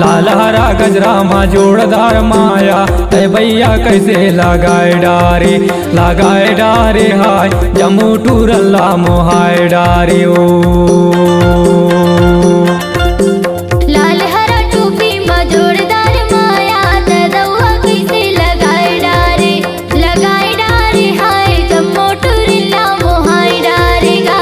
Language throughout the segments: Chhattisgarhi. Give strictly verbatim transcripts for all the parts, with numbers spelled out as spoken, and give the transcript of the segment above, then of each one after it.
लाल हरा गजरा मा जोरदार माया, तै भैया कैसे लगाए डारे, लगाए डारे हाय, जम्मो टूरन ला मोहाए डारे ओ। लाल हरा टोपी मा जोरदार माया, तै दउआ कैसे लगाए डारे, लगाए डारे हाय, जम्मो टूरन ला मोहाए डारे गा।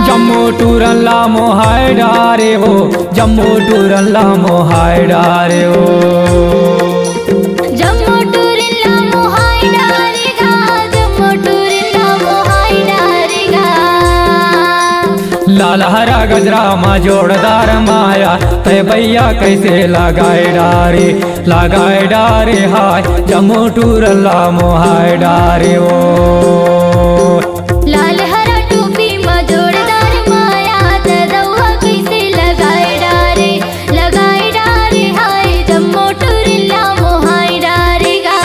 जम्मो टूरन ला मोहाए डारे हो, जम्मो टूरन ला मोहाए डारे हो। जम्मो टूरन ला मोहाए डारे गा, जम्मो टूरन ला मोहाए डारे गा। लाल हरा गजरा मा जोरदार माया, तै भैया कैसे लगाए डारे, लगाए डारे हाय, जम्मो टूरन ला मोहाए डारे ओ। लाल हरा टोपी मा जोरदार माया, तै दउआ कैसे लगाए डारे, लगाए डारे हाय, जम्मो टूरन ला मोहाए डारे गा।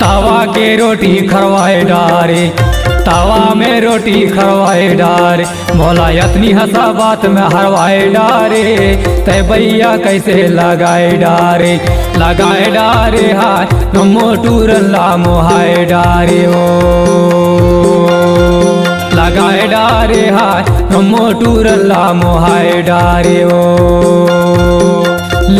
तवा के रोटी खरवाए डारे, तवा में रोटी खरवाए डारे, मोला यतनी हंसा बात में हरवाए डारे, तै भैया कैसे लगाए डारे, लगाए डारे हाय, जम्मो टूरन ला मोहाए डारे ओ। लगाए डारे हाय, जम्मो टूरन ला मोहाए डारे ओ।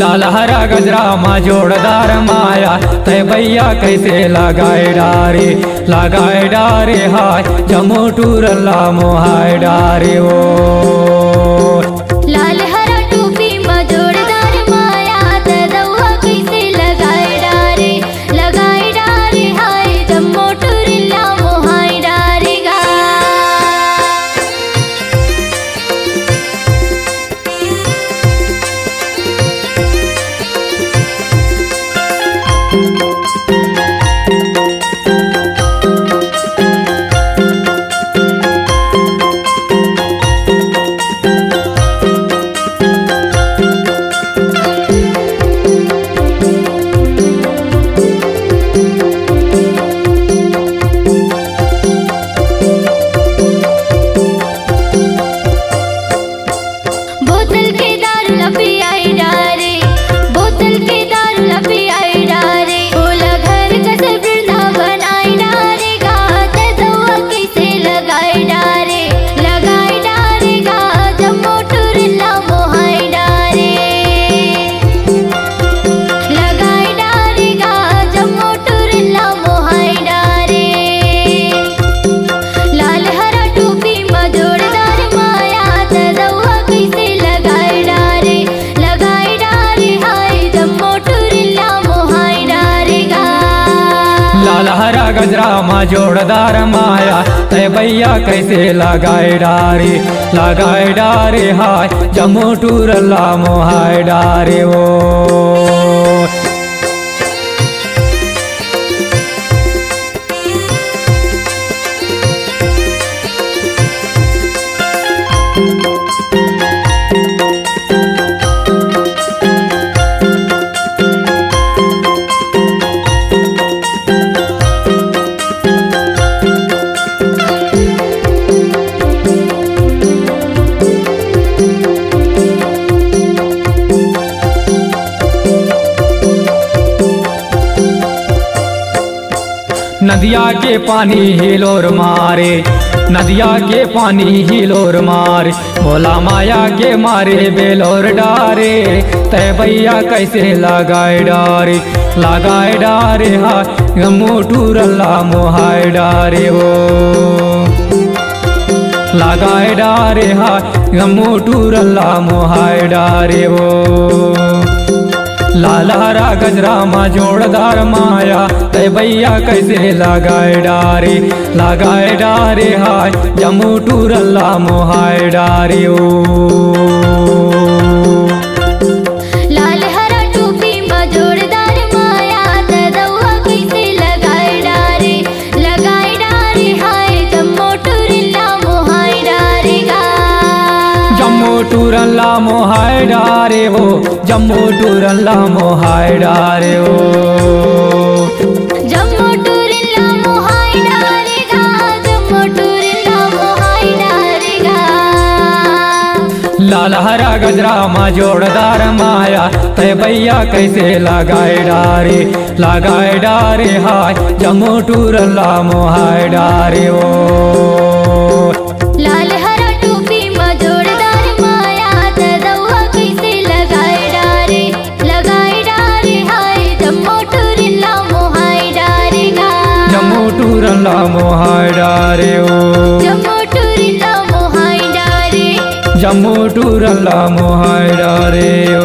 लाल हरा गजरा मा जोरदार माया, तै भैया कैसे लगाए डारे, लगाए डारे हाय, जम्मो टूरन ला मोहाए डारे ओ। लाल हरा टोपी मा जोरदार माया, तै दउआ कैसे लगाए डारे, लगाए डारे हाय, जम्मो टूरन ला मोहाए डारे गा। बोतल के दारू ला पियाई डारे, बोतल के दारू ला पियाई डारे, ओला घर कस बिरना बनाई डारे गा, तै दउआ कैसे लगाई डारे, लगाई डारे गा, जम्मो टूरन ला मोहाई डारे। लगाए डारे गा, जम्मो टूरन ला मोहाए डारे। लाल हरा टोपी मा जोरदार माया, तै दउआ कैसे लगाए डारे, लगाए डारे हाय, जम्मो टूरन ला मोहाए डारे गा। लाल हरा गजरा मा जोरदार माया, तै भैया कैसे लगाए डारे, लगाए डारे हाय, जम्मो टूरन ला मोहाए डारे ओ। नदिया के पानी हिलोर मारे, नदिया के पानी हिलोर मारे, भोला माया के मारे बेलोर डारे, तै भैया कैसे लगाए डारे, लगाए डारे हाय, जम्मो टूरन ला मोहाए डारे ओ। लगाए डारे हाय, जम्मो टूरन ला मोहाए डारे ओ। लाल हरा गजरा मा जोरदार माया, तै भैया कैसे लगाए डारे, लगाए डारे हाय, जम्मो टूरन ला मोहाए डारे ओ। लाल हरा टोपी मा जोरदार माया, तै दउआ कैसे लगाए डारे, लगाए डारे हाय, जम्मो टूरन ला मोहाए डारे गा। जम्मो टूरन ला मोहाए डारे हो, जम्मो टूरन ला मोहाए डारे हो। जम्मो टूरन ला मोहाए डारे गा, जम्मो टूरन ला मोहाए डारे गा। लाल हरा गजरा मा जोरदार माया, तै भैया कैसे लगाए डारे, लगाए डारे हाय, जम्मो टूरन ला मोहाए डारे ओ। लाल हरा टोपी मा जोरदार माया, तै दउआ कैसे लगाए डारे, लगाए डारे हाय, जम्मो टूरन ला मोहाए डारे गा। जम्मो टूरन ला मोहाए डारे ओ। जम्मो टूरन ला मोहाए डारे। जम्मो टूरन ला मोहाए डारे ओ।